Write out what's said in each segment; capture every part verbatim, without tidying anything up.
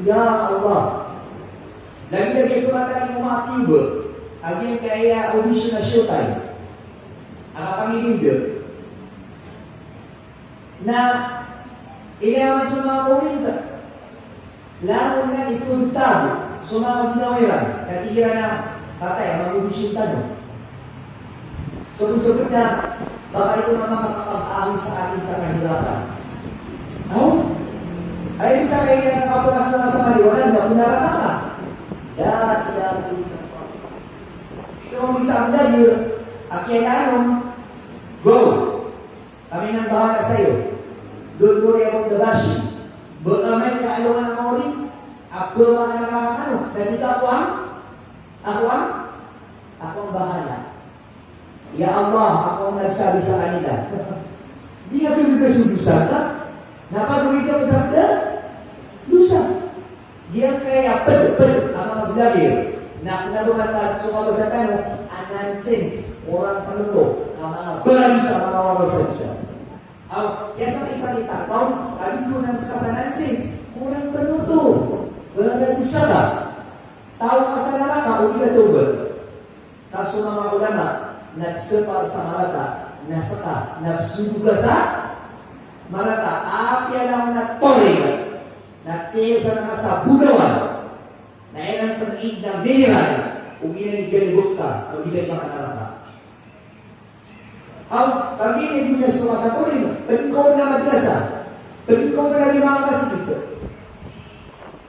Ya Allah. Lagid a giyoto a katharo o manga tiyuber a giyangkaya audition a showtime a kapangidingd. Na ilaya man so manga comment, langon na ipagtago so manga ginawa iran, na tig iran a patay a manga audition tano. So, so na, baka ito na makakapag-ahon sa atin sa kahirapan. Aw? Ay, sa kaya na kapagas na sa maliwanag na naraka ka. La ilaha illallah. Ito ang isang dahil, akiyalaan mo, go. Kami nang bahala sa'yo. Don't worry about the bashing. Baka may kaalongan a maori, a baka na makakano. Dati ka, ako ang, ako ang, ako ang bahala. Ya Allah, ako ang nagsabi sa kanila. Di ka pinagkasudusan ka? Napagawin ka sa dosa? Giyangkaya ped, ped a manga vlogger na kena ba matag so kabasa tano a nonsense, korang panoto a manga bali sa manga waras a dosa. Aw, aya sa isa kita, taw, kagiya ko nan seka sa nonsense, korang panoto, bali a dosa ka. Taw ka sa naraka o di ka tawbat. Ka so manga ulama na separ sa marata, na seka na psodo ka sa marata, apiya langon na torig, na tig sa naka sa bolawan, na aya nan ped na mineral, ogaid na igalebek ka, na ogaid na ipanganaraka. Aw, kagiya na giyoto a sa torig, ped ko na madrasa, ped ko na lima masjid.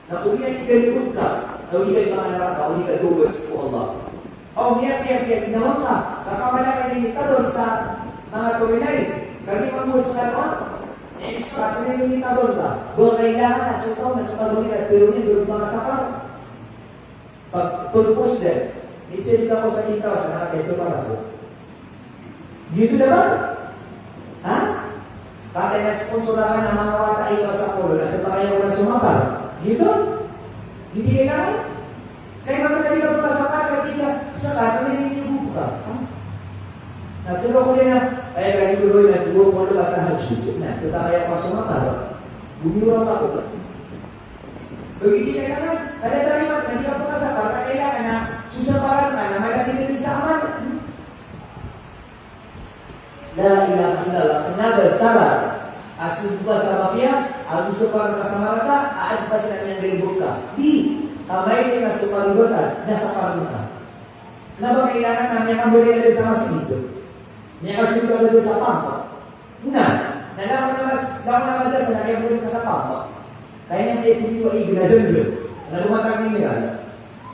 Na o di ka di galebek ka, na o di ka di manganaraka, o di ka tawbat sii ko Allah. Aw, miyapiyapiya ginawa ngka, ka kamalakay na initaban sa manga torinay, ka di mambo so kanowa, eh, so ato na initaban ka, ba kailangan na so taw na so taw na tero niyan, ba manga sapar. Pag, pag-post din, isa di ka ko sa kita, sa nakakeso para ko. Giyoto na ba? Ha? Kataya na sponsor ka na manga wata ikaw sa polo, na sa pakaya ko na sumapar. Giyoto? Giyoto kailangan? Kaya manga na di ka pagkasapar, kaya di ka, sa ka, kaya di ka buka. Ha? Na tero ko na, kaya kaya ko na, duwa ko na tahajjud. Na, sa pakaya ko sumapar. Gumura ako. Pagidi kailangan, kada tarimat na di ka pagkasapar, kailangan na susaparan ka na malaki na di sa amal. Hmm? La ilaha illallah. Kena ba sarat a so dowa sa mapiya, ago so parang ka sa marata, a adpas na niyan galebek ka. Di, kamay niyan na so kalibatan, na sa parang ka. Kena ba kailangan na miyakambali ka sa masjid? Miyakasuri ka sa pampa? Na, na langon a mas, langon a madrasa na kiyabaloy ka sa pampa. Kaya niyan kaya piliwa ig na zanzan. Na lumatag mineral.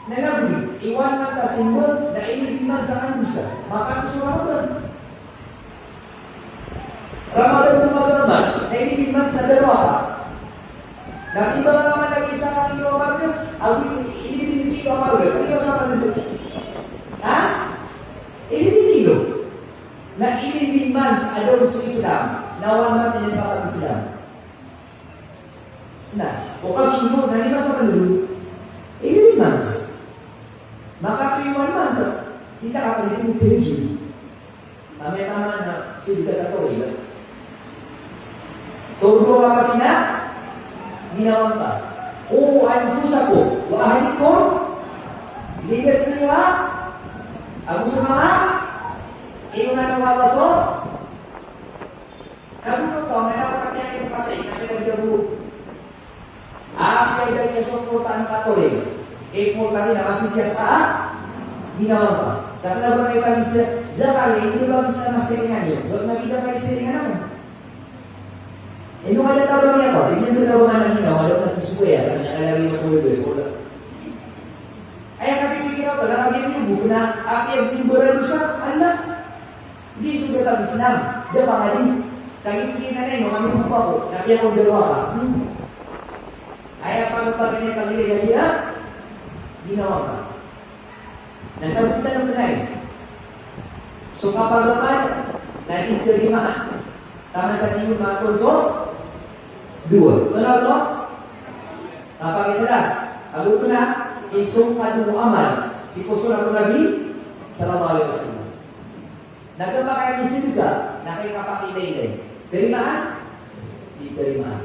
Na lagid, iwan man ka simba, na inibin man sa kandosa. Makakoso Ramadan. Ramadan ko magaraman, na inibin man sa darwata. Na timbang naman lagi sa kilo a margas, ago inibin kilo a margas. Ano sa kandosa? Ha? Inibin kilo. Na eleven months a doon so Islam, na one month na niyan kapag-Islam. Na, o kapag-Islam, na lima sa pagdun, eleven months. Makatwi one month, kita ka pwede mo tahajjud. Tama-tama na, sige ka sa Torah. Todo ka pa sina, ginawa ka. Qu anfusakum wa ahlikum, ligas niyo ago so manga Ino na nung wala so? Nabuno ka, may ako na kaya yung kasay, na kaya yung gabo. Apiya da kaya so kota ang katolik. Eh, kota rin, na masisya ka, ah? Ginawa ka. Dahil na ba kayo pag-isya, zakali, hindi ba bisa na masiringan yun? Huwag na bida kayo siringan ako. Eh, nung ada ka ba niya ko? Hindi na ba nga naginawa, wala na kisuya, kami na kalagi matulog, eh, sola. Aya kapipikir ako, na kami yung buk na, apiya yung baralusa, anak. Di so da pag-Islam, da pangadi. Kagiya tig iyan a, "Ino, kami ko pa ko, na kiyakondorwa ka." Hmm. Aya pagpaganay pagilay na di a ginawa ka. Na sabotan o kanay. So kapagapad, na di tarimaan. Taman sa tiyon maton so dowa. Wala to? Kapag-ikhlas. Ago to na, insong kado amal. Si kusura ko Nabi, sallallahu alaihi wasallam. Na kapakay a misidka, na kay kapakilay-lay. Tarimaan? Di tarimaan.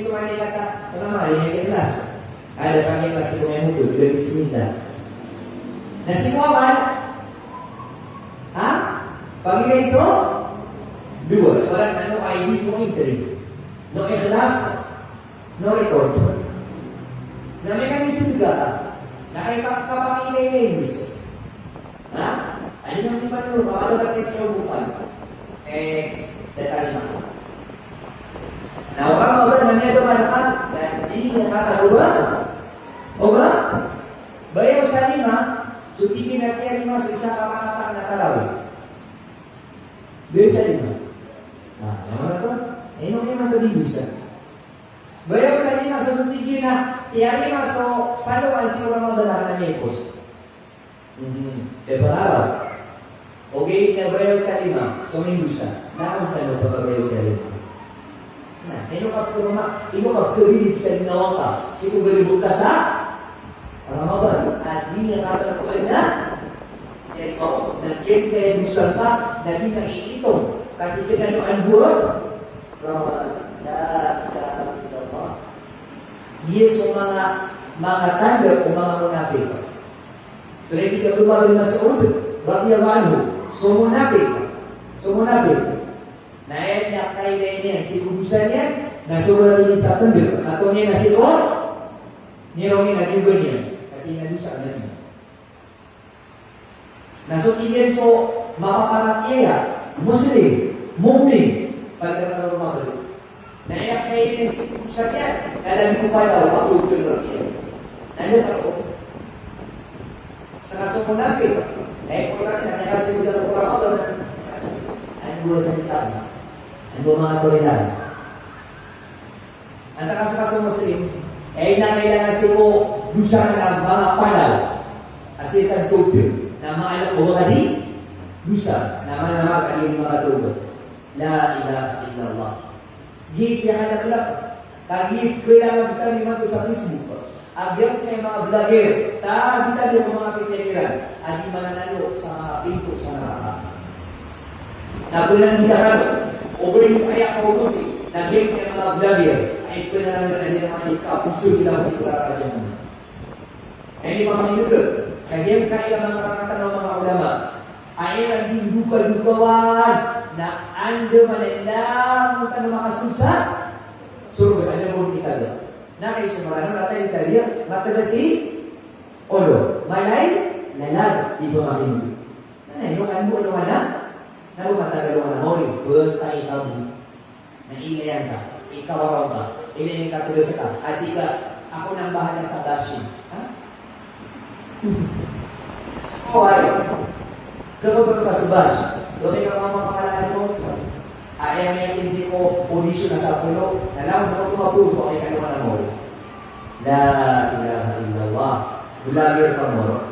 so mani kata, tama mani, ikhlas. Ada pagi ikhlas ko mani mutod, igira bismillah. Na sii ko amal, ha? Pagilay so dowa, ibarat na no I D, no entry. No ikhlas, no record. Na miyakaisip ka, na kay kapakilay na inis. Ha? Adi na miyakaisip ka, kapakilay na inis. Ex, data lima. Na orang mawala na niya doon, na di niya kataruba. O ba? Bayaw sa lima, so tig iyan a tiyarima so isa ka kapakatang na tarawih. Bayaw sa lima. Na, ino man oto? Ino man oto di bisa. Bayaw sa lima so tig iyan a tiyarima so salowan sii ko Ramadan a kena miyapos. Mhm. Kaya pangaraw. Ogaid na bayaw sa lima so mindosa. Na antonaa i pagkabayaw sa lima? Na, ino ka pagkaroma, ino ka pagkaroma sa lima waka sii ko galbk ka sa Ramadan. A di niyan kapakilay na, na giyangkaya dosa ka, na di niyan iitong. Katii ka na ano, ano buwan? Ramadan. La ilaha illallah. Giya so manga, manga tanda o manga munafik. Tig i Abdullah bin Mas'ud radiyallahu anhu, so munafik, so munafik, na aya niyan kailay niyan sii ko dosa niyan, na so manga di sa tanda, na to niyan na sii ko nirong iyan a dogan iyan, katii na dosa na niyan. Na so tig iyan so mapaparatiyaya, Muslim, mu'min, pagkataro mabalik. Na aya kailay niyan sii ko dosa niyan, na lagid o panaw, ako ito na iyan. Na anda ka ko? Sa kaso ko nabi, na importante na kasi ko dito ko Ramadan, kasi ano ba sa kita? Ano ba mga tulinan? Antaa ka sii ko Muslim, aya kailangan sii ko dosa na manga panaw. Asar tagtobir, na maalok o ba ka di dosa, na manga manga di manga tobir. La ilaha illallah. Giya kiyakadakl, kagiya kailangan kita niman ko sa Facebook. A giyangkaya manga vlogger, ta di ta di ko manga pipikiran a di mananalo sa manga pinto sa naraka. Na bnar kita kano, o ba aya kaoto di, na giyangkaya manga vlogger, ay bnar a di na manga di kaposo kita ko sii ko naraka jahannam. Aya di pamangingd, na giyangkaya manga karangatang o manga ulama, aya iran di dokadokawan, na andamanaya langon tano makasold sa sorga, anda bo kita da. Na kagiya so Ramadan, matay di tariya, matgas i olo, mala i lalag, di pamangingd. Na ino kan bo, ino kan na, na bo matagal o kan na mawri, btay ka bo. Na ilayan ka, ikaw a raw ka, ilayan ka, tgas ka, a tig ka, ako nang bahala sa bashing. Ha? Oway. Kapag ka sa bash, doon ka mamapakalaan mo. Aya miyakin sii ko audition a sapolo, na langon ko tumapos ko, ay kano ka na mawri. La ilaha illallah. Vlogger ka mawri.